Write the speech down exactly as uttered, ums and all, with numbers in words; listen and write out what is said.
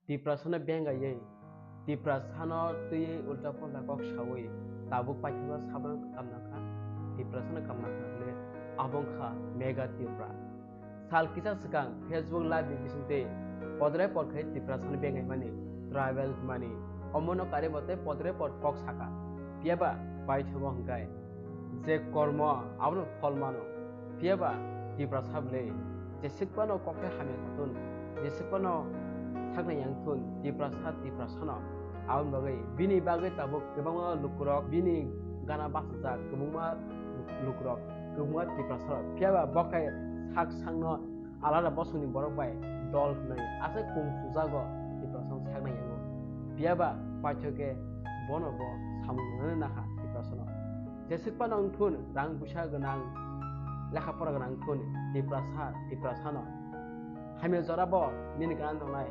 Tiprasano bengaiwi, Tiprasano twiwi ulta pulta kok sawi tabuk paithago sabrang kamna kha, Tiprasano kamna kha hwnwi abo wngkha Mega Tripura. Sal kisa swkang Facebook live ni bisingtwi podre pod khai Tiprasano bengaimani, tribal hwnmani, omono karibo tei podre pod kok saka. Phiyaba paithago hwnkhe je kormo abono phol mano. Phiyaba Tiprasa bwlwi jeswk phano kok khe hamya thun, jeswk phano saknai yang thun, Tiprasa Tiprasano. Aboni bagwi bini bagwi tabuk kwbangma lukurok bini gana bachajak, kwbangma lukurok, kwbangma Tiprasarok. Phiyaba bo khe sak sakno alada bosongni borok bai dol hwnwi aswk kung sujago Tiprasano saknai yango. Phiyaba paithago khe bono bo samung rwnani nakha Tiprasano. Jeswk phano wng thun, rang puisa gwnang, lekha pora gwnang wng thun, Tiprasa, Tiprasano. Hamya jora bo nini gana tongnai,